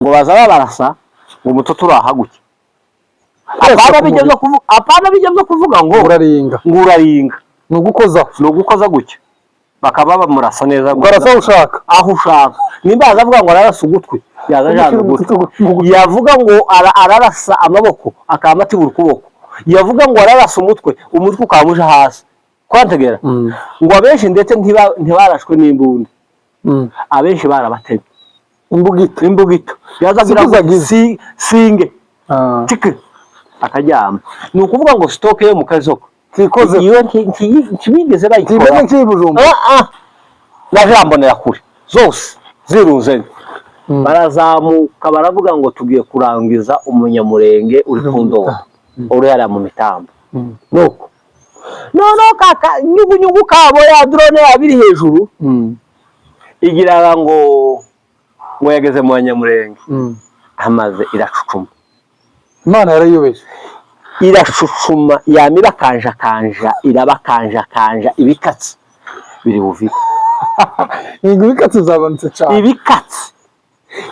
Ngo baza babarasa ngo umutoto urahaguke. Apana bijya byo kuvuga, apana bijya byo kuvuga ngo Uraringa. Ngo uraringa. Ni ugukozaho. Ni ugukoza gutya, bakaba bamurasa neza. Ukarasa aho ushaka. Aho ushaka. Nimba yaza avuga ngo ararasa ugutwi, yaza ajana ugutwi. Yavuga ngo ararasa amaboko, akaba atibura ukuboko. Yavuga ngo ararasa umutwe, umutwe ukaba uje hasi kwantegera. Ngo abenshi ndetse ntibarashwe n'imbunda. Abenshi barabatemye. Imbugita. Imbugito yaza agira ngo Sikuzagize. Singe Ah. tiki, akaryama. Ni ukuvuga ngo stock yo mu kazoko Tikoze. iyo ntibigeze bayikora. Timeze nk'iyi Bujumbura. Ah, ah. Na jambonera kure zose zirunze. Barazamuka, baravuga ngo tugiye kurangiza umunyamurenge uri ku ndobo, uri hariya mu mitambo. Nuko noneho kaka nyugunyugu kabo, ya drone yabo iri hejuru, igira ngo yageze mu banyamurenge, amaze iracucuma. Imana yarayiyobeje. Iracucuma, yama ibakanjakanja, irabakanjakanja, ibikatsi biri buvire. Yego, ibikatsi zabanutse cyane. Ibikatsi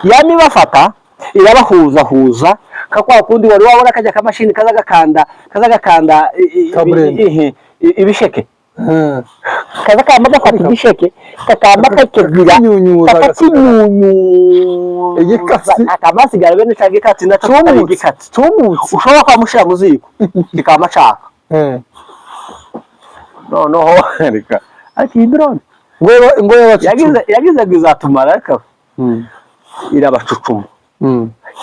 yama ibafata, irabahuzahuza nka kwa kundi wari wabona kajya kamashini kaza gakanda Kaburende. Ibisheke. Kaza kama gafata igisheke, kakama kakigira. Kakakinyunyuza. Kakakinyunyuza. Igikatsi. Akaba hasigara bene cya gikatsi nacyo kitari Cumutse. igikatsi. Cumutse. Ushobora kuba mu ziko kikaba caka. Noneho reka, ariko iyi drone Ngo yabacucuma. Yagize ngo izatumara, ariko irabacucuma.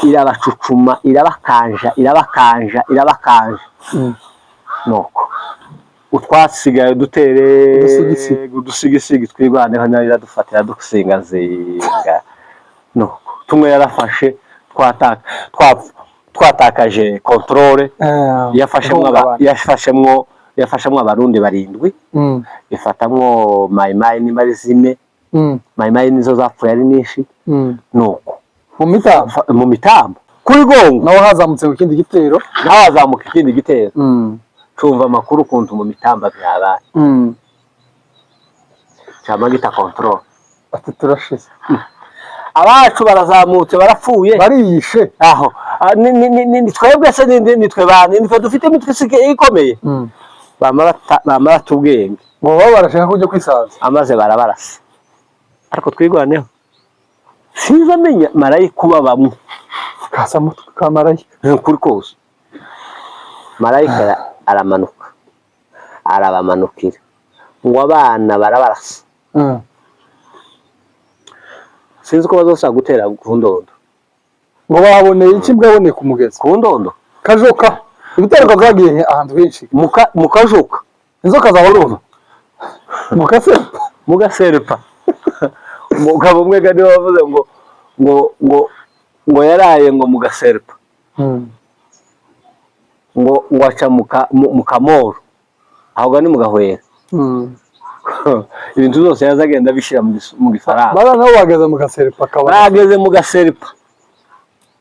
Irabacucuma, irabakanja, irabakanja, irabakanja. Nuko utwasigaye dutere Udusigisigi. Udusigisigi twirwaneho, nayo iradufata, iradusingazinga. Nuko tumwe yarafashe, twatakaje contrôle. Ihungabana. Yafashemwo Abarundi barindwi. Ifatamwo Mayimayi nimba ari zine. Mayimayi nizo zapfuye ari nyinshi. Nuko Mu mitambo. Mu mitambo kuri Gongo. Naho hazamutse mu kindi gitero. Naho hazamuka ikindi gitero. Cumva amakuru ukuntu mu mitamba byabaye. Cama gita contrôle. Ati turashize. Abacu barazamutse, barapfuye. Bariyishe. Aho ah, ni twebwe se, ni twe bande, ni twe dufite imitwe isigaye ikomeye. Bama bata ubwenge. Ngo baba barashaka kujya kwisaza. Amaze barabarasa, ariko twigwaneho sinzi amenya marayika uba bamwe. Kasamutwe ka marayika. Ni ukuri kose, marayika aramanuka, arabamanukira, ngo abana barabarasa. Sinzi ko bazosaba gutera ku ndondo. Ngo bahaboneye iki? Bwaboneye ku mugezi. Ku ndondo. Kajoka, ibitero byagiye ahantu henshi. Mu kajoka. Inzoka zabaruma mukase. Mu gaserupa. Umugabo umwe gani wavuze ngo yaraye ngo mu gaserupa, ngo aca mu kamoro, aho ni mu gahwera. Ibintu byose yaza agenda abishyira mu gifaransa. Bana nabo bageze mu gaserupa kabona. Bageze mu gaserupa,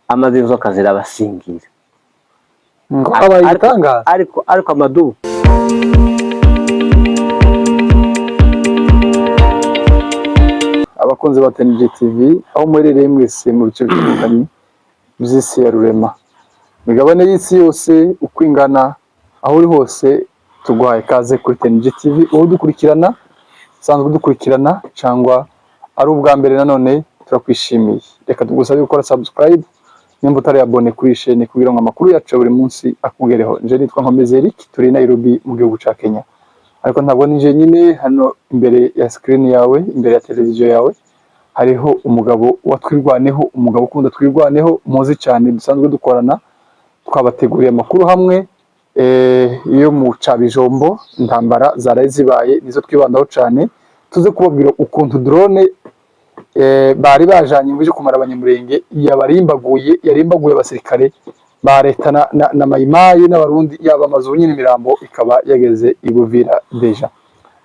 amaze inzoka zirabasingira. Ngo abaye igitangaza. Ariko amadubu. Abakunzi ba TNG TV, aho muherereye mwese mu bice bitandukanye by'isi ya rurema, imigabane y'isi yose uko ingana, aho uri hose tuguhaye ikaze kuri TNG TV. Uwo dukurikirana usanzwe udukurikirana cyangwa ari ubwa mbere, nanone turakwishimiye. Reka tugusabe gukora subscribe nimba utari abonné kuri iyi chaîne, kugira ngo amakuru yacu ya buri munsi akugereho. Nje nitwa Nkomezi Eric, turi i Nairobi mu gihugu ca Kenya, ariko ntabwo nije nyine hano imbere ya screen yawe, imbere ya televiziyo yawe hariho umugabo wa Twirwaneho, umugabo ukunda Twirwaneho, muzi cyane, dusanzwe dukorana. Twabateguriye amakuru hamwe yo mu Cabijombo, intambara zaraye zibaye, nizo twibandaho cyane. Tuze kubabwira ukuntu drone bari bajanye ngo ije kumara abanyamurenge yabarimbaguye, yarimbaguye abasirikare ba leta na Mayimayi n'Abarundi, yaba amazu nyine, imirambo ikaba yageze i Buvira déjà.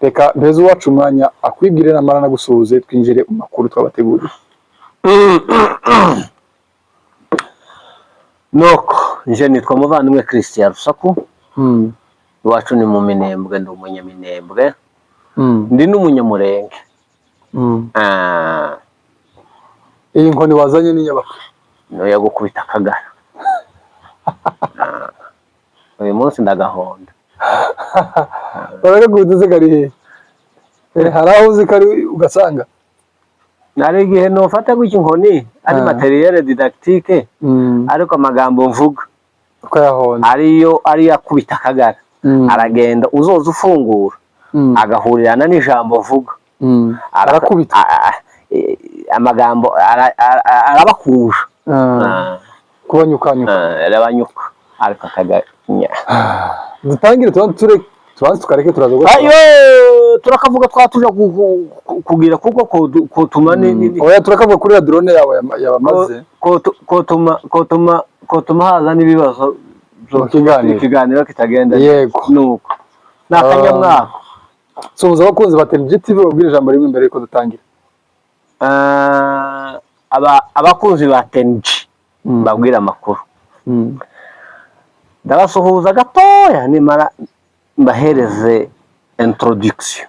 Reka mbeze uwacu umwanya akwibwire, namara nagusuhuze twinjire mu makuru twabateguriye. Nuko nje nitwa muvandimwe Christian Rusaku. Iwacu ni mu Minembwe, ndi umunyaminembwe. Ndi n'umunyamurenge. Ah. Iyi nkoni wazanye ni nyabaka? Niyo gukubita Akagara. Uyu munsi ndagahonda. Baragakubita se kari hehe? Hari aho uzi kari ugasanga? Hari igihe nufata gutya inkoni ari matériel didactique, ariko amagambo mvuga ukayahonda. Ariyo akubita Akagara. Aragenda uzoza ufungura, agahurirana n'ijambo mvuga. Arakubita. Amagambo arabakurusha. Kubanyukanyuka. Arabanyuka, ariko akaganya. Dutangire, tubanze ture, tubanze tukareke, turaza gukora. Ayo turakavuga twatuja kugira kuko kotuma Oya, turakavuga kuri ya drone yawe yabamaze. Kotuma haza n'ibibazo. Mu kiganiro. Ikiganiro kitagenda. Yego. Nuko ni akanyamwako. Suhuza abakunzi ba TNG TV, babwire ijambo rimwe mbere yuko dutangira. Abakunzi ba TNG, mbabwire amakuru. Ndabasuhuza gatoya, nimara mbahereze introduction.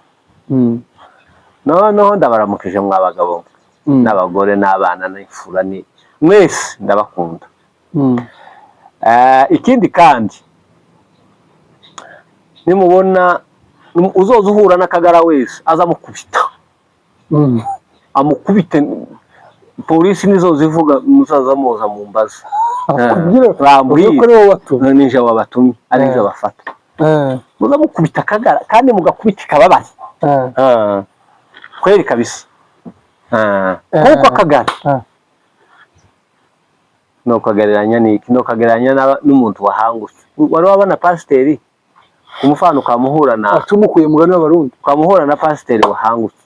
Noneho ndabaramukije mwa bagabo n'abagore n'abana n'imfura, ni mwese ndabakunda. Ikindi kandi, nimubona uzoza uhura n'Akagara wese aza amukubita, amukubite. Polisi nizo zivuga, muzaza muza mumbaza. Akubwire Bambwire. ko ari wowe watumye. Nije wabatumye, ari nje bafata. Muza mukubita Akagara kandi mugakubita ikababaye. Kweri kabisa. Kuko Akagara nukagereranya n'iki? Nukagereranya n'umuntu wahangutse. Wari wabona pasiteri umufana ukamuhura na Acumukuye, mugani w'Abarundi. Ukamuhura na pasiteri wahangutse,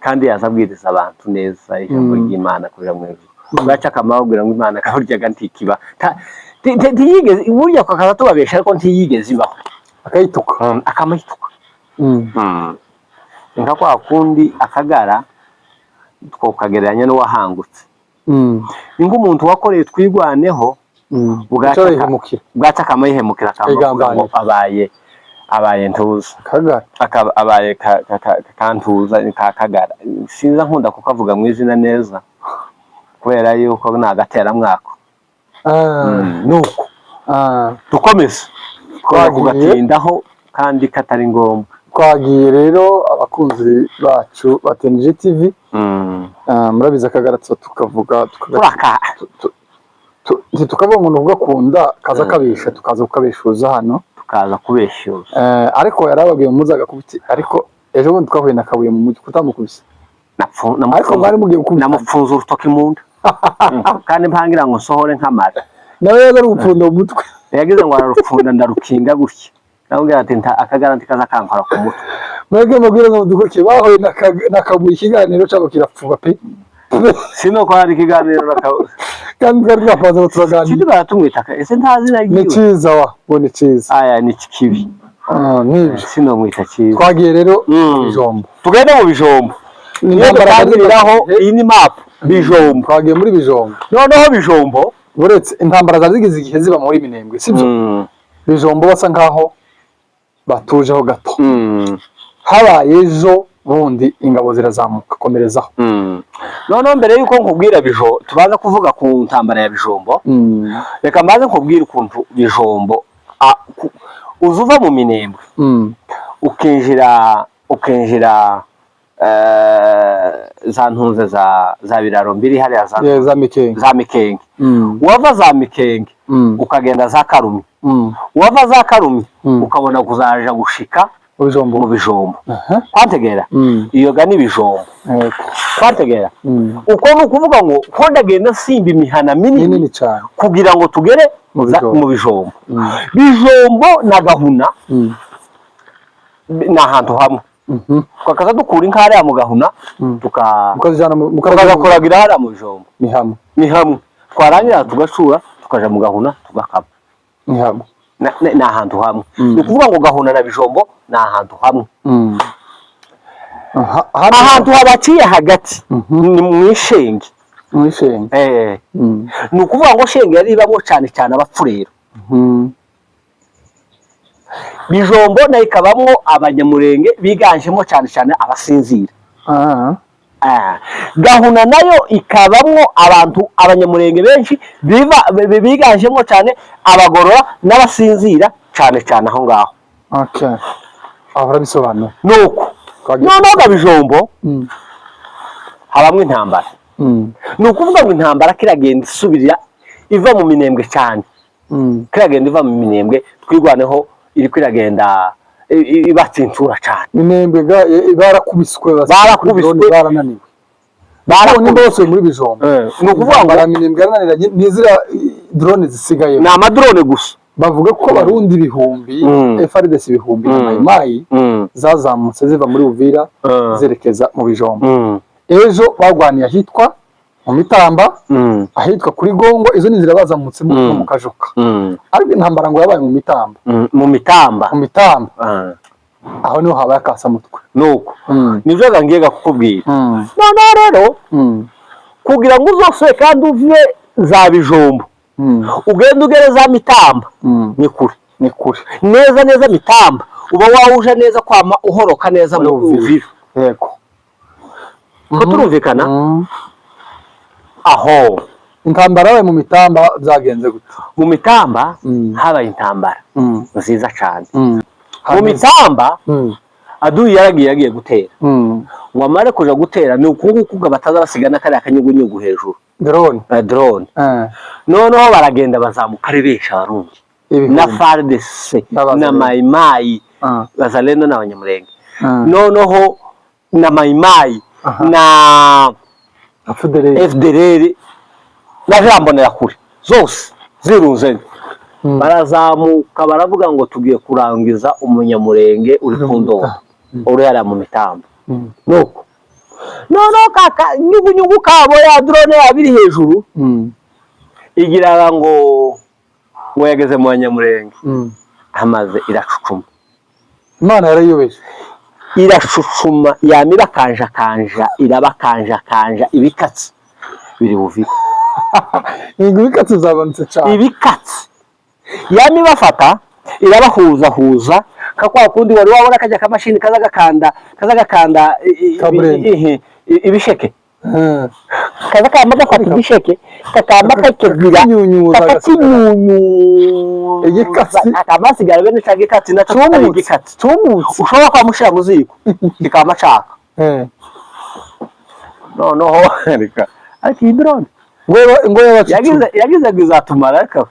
kandi yaza abwiriza abantu neza ijambo ry'Imana kuja mu ijuru, bwaca akamabwira ngo Imana kaburyaga ntikiba. Ntiyigeze burya, akaza tubabesha, ariko ntiyigeze ibaho. Akayituka. Akamahituka. Nka kwa kundi Akagara twokagereranya n'uwahangutse. Ni nk'umuntu wakoreye Twigwaneho, Bwaca yihemukira. Bwaca akamuyihemukira, akamuvuga ngo Akayigambanira. abaye ntuza. Kagara. Akaba abaye kantuza ka Kagara. Sinza nkunda kukavuga mu izina neza kubera yuko ni agateramwako. Nuko dukomeze twaba Twagiye. kugatindaho kandi katari ngombwa. Twagiye rero, abakunzi bacu ba TNG TV. Murabizi Akagara tuba tukavuga Turaka. Ntitukavuga ngo ni ugakunda kaza kabisha, tukaza kukabeshuza hano. Tukaza kubeshyuza. Ariko yarababwiye muzaga kubiti, ariko ejo bundi twahuye na Kabuye mu mujyi, kutamukubise. Ariko mwari mugiye gukubita. Namupfunze urutoki mu nda, kandi mpangira ngo nsohore nk'amara. Nawe yaza ari gupfunda mu mutwe. Yagize ngo ararupfunda, ndarukinga gutya, namubwira ati Akagara ntikaza kankora ku mutwe. Mwebwe mubwire ngo mudukurikiye, bahuye na Kabuye, ikiganiro cyabo kirapfuba pe. Sinuko hari ikiganiro Kandi twari twapanze ngo turaganira. Sindi baratumwita ese nta zina Ni ryiwe? Cyiza wa ngo ni Cyiza. Aya ni kibi. Nibyo. Sinomwita Cyiza. Twagiye rero Bijombo. Tugende mu Bijombo. Ni Niyo intambara dutangiriraho. Iyi ni map Bijombo. Twagiye muri Bijombo. Noneho Bijombo. Uretse intambara zari zigize igihe ziba muri Minembwe, sibyo? Bijombo basa nkaho batujeho gato. Habaye ejo bundi ingabo zirazamuka, komerezaho. Noneho mbere yuko nkubwira Bijo, tubanza kuvuga ku ntambara ya Bijombo. Reka mbanze nkubwire ukuntu Bijombo uza uva mu Minembwe, ukinjira za ntunze za Biraro Mbiri hariya za Yeah, za Mikenge. Za Mikenge. Wava za Mikenge, ukagenda za Karumi. Wava za Karumi, ukabona kuzaja gushika Bijombo. mu Bijombo. Kwantegera? Iyo ga ni Bijombo. Yego. Kwantegera? Uko ni ukuvuga ngo ko ndagenda simba imihana minini Minini cyane. kugira ngo tugere Mu Bijombo. Mu Bijombo. Bijombo na Gahuna ni ahantu hamwe. Twakaza dukura inka hariya mu Gahuna, Mukazijyana tukaza kuragira hariya mu Bijombo. Ni hamwe. Ni hamwe. Twarangira tugacura, tukaja mu Gahuna tugakama. Ni hamwe. Ni ahantu hamwe. Ni ukuvuga ngo Gahuna na Bijombo ni ahantu hamwe. Hano Ahantu habaciye hagati ni mu Ishenge. Mu Ishenge. Ni ukuvuga ngo Shenge yari ibamo cyane cyane Abapfurero. Bijombo nayo ikabamwo Abanyamurenge biganjemo cyane cyane Abasinzira. Ah, Gahuna nayo ikabamwo abantu abanyamurenge benshi biganjemo cyane abagorora n'abasinzira cyane cyane aho ngaho. Okay, aho urabisobanura. Nuko noneho Gabijombo habamwo intambara. Ni ukuvuga ngo intambara kiragenda isubirira iva mu Minembwe cyane. Kiragenda iva mu Minembwe, Twirwaneho iri kwiragenda ibatsintura cyane. Minembwe barakubiswe. Barakubiswe. Barananiwe. Barakubiswe. Nimba bose muri Bijombo. Ni ukuvuga ngo Minembwe yarananiranye, ni ziriya drone zisigaye. Ni amadrone gusa. Bavuga ko Abarundi ibihumbi, FARDC ibihumbi na Mayimayi zazamutse ziva muri Uvira zerekeza mu Bijombo. Ejo bagwaniye ahitwa mu Mitamba, ahitwa kuri Gongo, izo ni inzira bazamutsemo no mu Kajuka. Ariko intambara ngo yabaye mu Mitamba. Mu Mitamba. Mu Mitamba. Ah. Aho niho habaye akasamutwe. Nuko nibyo ngiye kukubwira. Noneho rero kugira ngo uzosube kandi uve za Bijombo ugende ugere za Mitamba ni kure. Ni kure. Neza neza Mitamba uba wawuje neza kwama uhoroka neza mu Muri Uvira. Uvira. Yego. Ko turumvikana? Mm. Aho Intambara yabaye mu Mitamba byagenze gute? Mu Mitamba habaye intambara nziza cyane. Mu Mitamba aduyi yaragiye, yagiye gutera. Ngo amare kuja gutera, ni uku nguku ngo bataza basiga n'akariya kanyugunyugu hejuru. Drone. Drone. Noneho baragenda bazamuka ari benshi, Abarundi Ibihumbi. na FARDC N'Abazalendo. na Mayimayi. Bazalendo n'Abanyamurenge. Noneho na Mayimayi na FDLR. FDLR na za Mbonerakure zose zirunze. Barazamuka, baravuga ngo tugiye kurangiza umunyamurenge uri ku Ndondo, uri hariya mu Mitamba. Nuko noneho kaka nyugunyugu kabo, ya drone yaba iri hejuru, igira ngo yageze mu banyamurenge, amaze iracucuma. Imana yarayiyobeje. Iracucuma, yama ibakanjakanja, irabakanjakanja, ibikatsi biri buvire. Yego, ibikatsi zabonetse cyane. Ibikatsi yama ibafata, irabahuzahuza nka kwa kundi wari wabona kajya akamashini kaza gakanda Kaburende. Ibisheke kaza kama gafata igisheke, kakama kakigira Kakakinyunyuza. Kakakinyunyuza. Igikatsi. Akaba hasigara bene ca gikatsi naco kitari Cumutse. igikatsi. Cumutse. Ushobora kwamushira mu ziko kikama caka. Noneho reka, ariko iyi drone Ngo yabacucuma. Yagize ngo izatumara, ariko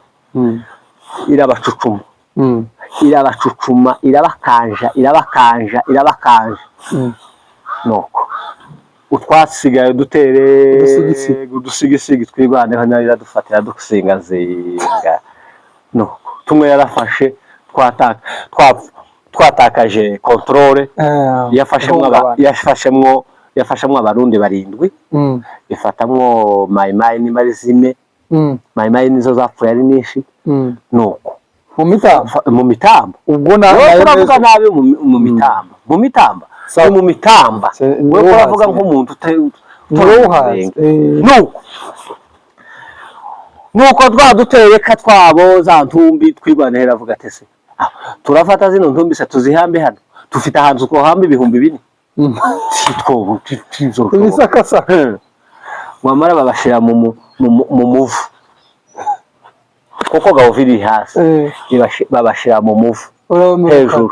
irabacucuma. Irabacucuma, irabakanja, irabakanja, irabakanja. Nuko utwasigaye dutere Udusigisigi. Udusigisigi Twirwaneho nayo iradufata, iradusingazinga. Nuko tumwe yarafashe, twatakaje contrôle. Ihungabana. Yafashemwo Abarundi barindwi, ifatamwo Mayimayi nimba ari zine. Mayimayi nizo zapfuye ari nyinshi. Nuko Mu Mitamba. Mu Mitamba. Ubwo na Wowe nayo uravuga neza. nabi mu Mitamba, mu Mitamba. Sawa. Ni mu Mitamba. Ni Wowe wowe uravuga uhazi. nk'umuntu Ni wowe uhazi. Nuko twaduteye ka twabo za ntumbi, Twirwaneho iravuga ati: "Se ah, turafata zino ntumbi se tuzihambe hano? Dufite ahantu twohamba 4000?" Titwobo. Ibisakasaka. Wamara babashira mu muvu, kuko gahova iri hasi. Babashira mu muvu Urabamanuka. hejuru.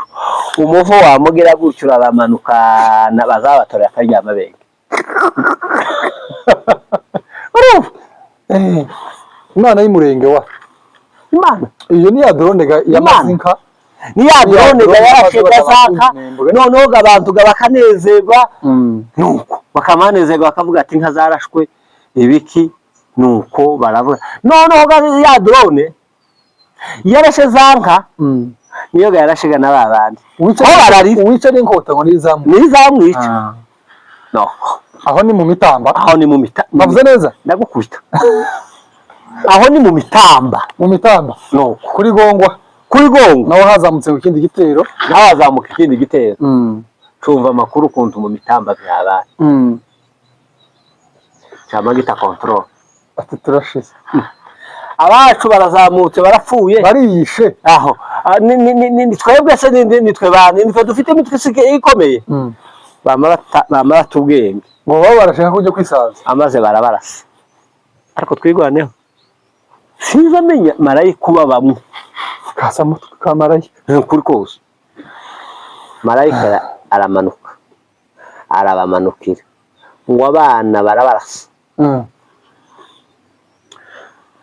Umuvu wamugira gutyo urabamanukana, bazabatorera akaryama benge. Urumva? Imana y'umurenge wa Imana. Iyo ni ya drone ga yamaze Imana. inka. Ni ya drone ga drone yarashe yamaze gasaka. abantu. Noneho ga abantu ga bakanezerwa. Nuko bakamanezerwa, bakavuga ati inka zarashwe ibiki. Nuko baravuga, noneho ga ya drone yarashe za nka, niyo ga yarashe ga na ba bandi Uwica Aho bararira. Uwica n'inkota ngo nizamu. Nizamwica. No. Aho ni mu Mitamba. Aho ni mu Mitamba. Bavuze neza. Ndagukubita, aho ni mu Mitamba. Mu Mitamba. Nuko Kuri Gongwa. Kuri Gongo. Naho hazamutse ngo ikindi gitero. Naho hazamuka ikindi gitero. Cumva amakuru ukuntu mu Mitamba byabaye. Cyama gita control. Ati turashize. Abacu barazamutse, barapfuye. Bariyishe. Aho. Ah, ni twebwe se, ni twe bande, ni twe dufite imitwe ikomeye. Bamara ubwenge. Ngo baba barashaka kujya kwisaza. Amaze barabarasa, ariko twigwaneho, sinzi amenya marayika ubabamwo. Kasamutwe ka marayika. Ni ukuri kose, marayika aramanuka, arabamanukira, ngo abana barabarasa.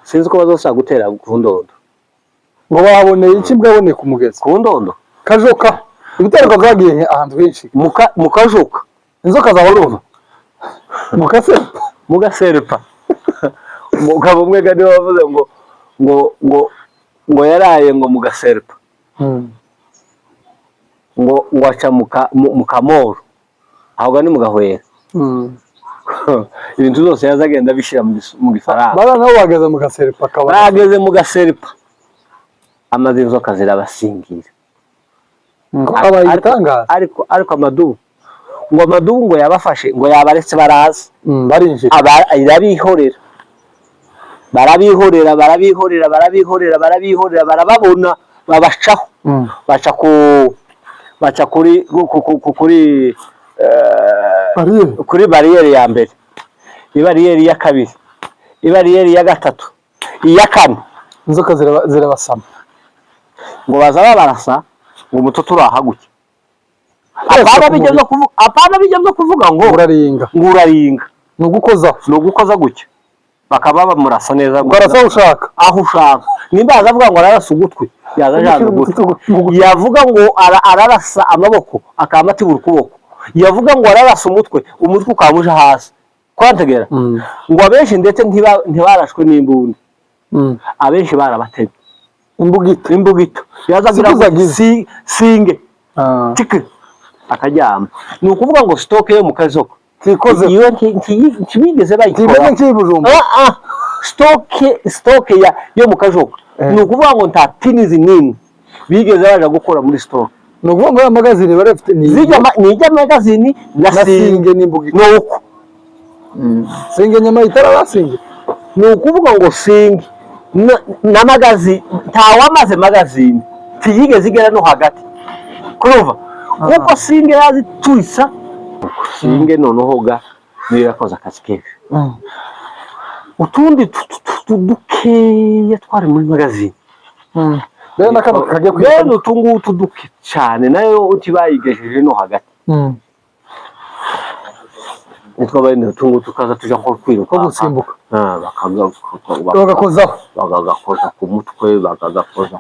Sinzi ko bazosaba gutera ku ndondo. Ngo baboneye iki? Mbwa yaboneye ku mugezi. Ku ndondo. Kajoka, ibitero byagiye ahantu henshi. Mu kajoka. Inzoka zawe urumva mukase. Mu gaserupa. Umugabo umwe ga niwe wavuze ngo yaraye ngo mu gaserupa, ngo aca mu kamoro, aho ga ni mu gahwera. Ibintu byose yaza agenda abishyira mu gifaransa. Bara nabo bageze mu gaserupa kabona. Bageze mu gaserupa, amaze inzoka zirabasingira. Ngo kabaye igitangaza. Ariko amadubu, ngo amadubu ngo yabafashe, ngo yabaretse baraza. Barinjira. Irabihorera, barabihorera, barabihorera, barabihorera, barabihorera, barababona, babacaho. Baca kuri kuri bariyeri. Kuri bariyeri ya mbere, ibariyeri ya kabiri, ibariyeri ya gatatu, iya kane. Inzoka zirabasama. Ngo baza babarasa, ngo umutoto urahaguke. Twese Apana ku bijya mubiri. no kuvuga, apana bijya no kuvuga ngo Uraringa. Ngo uraringa. Ni ugukozaho. Ni ugukoza gutya, bakaba bamurasa neza. Ukarasa aho ushaka. Aho ushaka. Nimba yaza avuga ngo ararasa ugutwi, yaza ajana ugutwi. Yavuga ngo ararasa amaboko, akaba atibura ukuboko. Yavuga ngo ararasa umutwe, umutwe ukaba uje hasi kwantegera. Ngo abenshi ndetse ntibarashwe n'imbunda. Abenshi barabatemye. Imbugita. Imbugito yaza agira Siko ngo zagize. Singe Ah. tiki, akaryama. Ni ukuvuga ngo stock yo mu kazoko Tikoze. iyo ntibigeze bayikora. Timeze nk'iyi Bujumbura. Ah, ah. Stock ya yo mu kajoka. Ni ukuvuga ngo nta pinizi n'imwe bigeze baja gukora muri stock. Ni ukuvuga ngo ya magazine bari bafite ni Zijya ni ijya magazine na na singe. Singe n'imbugita. Ni uko. Singe nyama itara basinge. Ni ukuvuga ngo singe na magazine, ntawamaze magazine, ntiyigeze igera no hagati kurumva, kuko singe yazitwisa singe. Noneho ga niyo yakoze akazi kenshi. Utundi dukeya twari muri magazine. Rero n'akano kagiye Bene utu ngutu duke cyane, nayo utibayigejeje no hagati. Nitwo bene utu ngutu tukaza tuja nko kwiruka. Ko gusimbuka. Ah, Bagakozaho. Bagagakoza ku mutwe, bagagakoza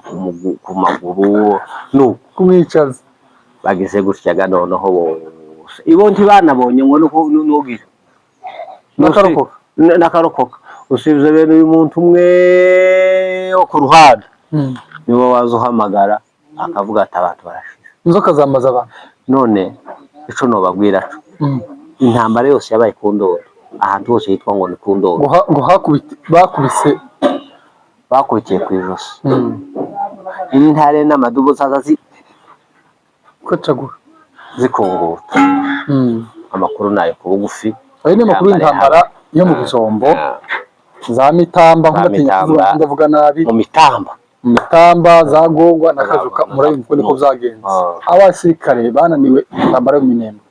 ku maguru, nuko kumwicaza. Bageze gutyaga, noneho bose ibo ntibanabonye ngo nuko nugira N'akarokoka. N'akarokoka, usibye bene uyu muntu umwe wo ku ruhande, niwe waza uhamagara akavuga ati abantu barashize. Inzoka zamaze abantu. None ico nobabwira co, intambara yose yabaye ku ndoro, ahantu hose hitwa ngo ni ku ndoro. Ngo hakubite bakubise. Bakurikiye ku ijosi intare n'amadubu zaza Kocagura. Zikunguta. Amakuru nayo ku bugufi. Ayo ni amakuru y'intambara yo mu Bijombo, za Mitamba. Za Nkundatinya kuvuga. Mitamba. Ndavuga nabi. Mu Mitamba. Mu Mitamba za Gongwa na Kajuka, murabimva uko niko byagenze. Abasirikare bananiwe intambara yo mu Minembwe,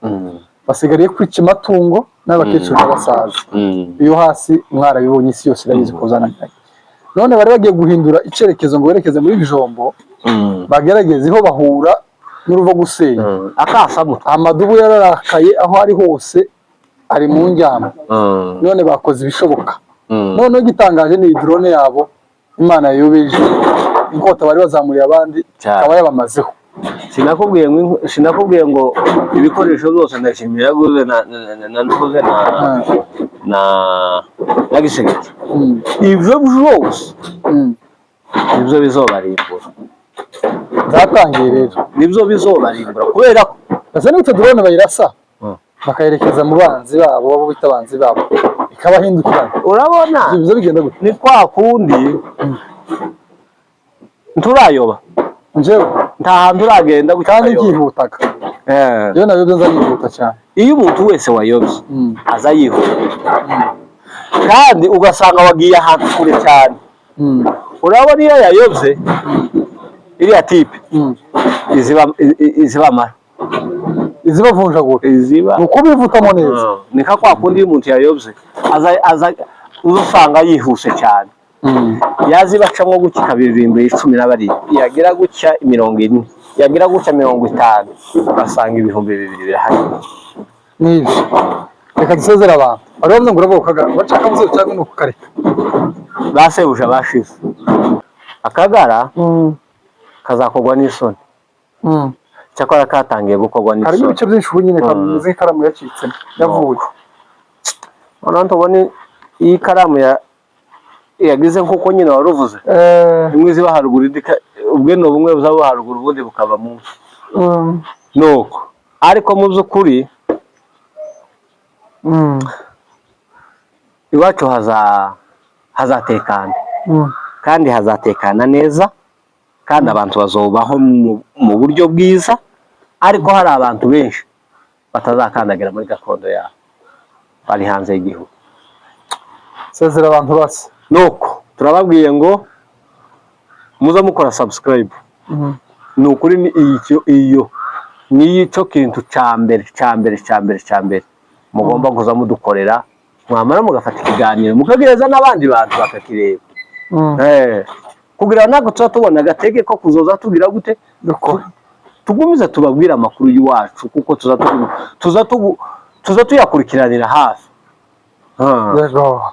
basigariye kwica amatungo n'abakecuru n'abasaza. Iyo hasi mwarabibonye, isi yose irabizi ko zananiranye. None bari bagiye guhindura icyerekezo ngo berekeze muri Bijombo, bagerageze iho bahura n'uruvo gusenya. Akasamutwe. Amadubu yararakaye, aho ari hose ari mu njyana. None bakoze ibishoboka. Noneho igitangaje ni drone yabo Imana yayobeje inkota bari bazamuriye abandi, Cyane. ikaba yabamazeho. Sinakubwiye ngo ibikoresho byose ndashimira yaguze na na na gisegeti, ibyo byose nibyo bizobarimbura. Zatangiye rero. Nibyo bizobarimbura kubera ko Ese nibyo, drone bayirasa bakayerekeza mu banzi babo, abo bita abanzi babo, ikabahindukirana. Urabona. Ibyo bigenda gute? Ni kwa kundi nturayoba. Njyewe? Nta hantu uragenda gutya Kandi ukayoba. nkihutaga. Iyo nayobye nza nihuta cyane. Iyo umuntu wese wayobye aza yihuta, kandi ugasanga wagiye ahantu kure cyane. Urabona iyo yayobye iriya type, izibamara. Izibavunjagura. Iziba. Ni ukubivutamo neza. Ni nka kwa kundi iyo umuntu yayobye aza aza uza usanga yihuse cyane, yazibacamo gutya ikabiririmba 17, yagira gutya 40, yagira gutya 50, ugasanga 2000 birahari. N'ibyo, reka dusezere abantu. Bari bavuze ngo uravuga ukagara bacaka muzo cyangwa ni ukukareka? Ba sebuja bashize Akagara kazakorwa n'isoni. Cyakora katangiye gukorwa Harimo n'isoni. ibice byinshi ubu nyine kameze nk'ikaramu yacitsemo yavuye. Noneho tubone iyi karamu yagize nk'uko nyine wari uvuze, imwe ziba haruguru, indi ubweno bumwe buzaba haruguru, ubundi bukaba munsi. Nuko ariko mu by'ukuri iwacu hazatekana kandi hazatekana neza, kandi abantu bazobaho mu buryo bwiza, ariko hari abantu benshi batazakandagira muri gakondo yabo bari hanze y'igihugu. Sezera abantu basa. Nuko turababwiye ngo muza mukora subscribe. Ni ukuri, ni iyo iyo niyo kintu cya mbere cya mbere cya mbere cya mbere mugomba kuza mudukorera, mwamara mugafata ikiganiro mukagereza n'abandi bantu bakakireba. Kugira ngo ntabwo tuba tubona agatege ko kuzoza tugira gute? Dukora. Tugumize tubabwire amakuru y'iwacu, kuko tuza tuyakurikiranira hafi. Yego.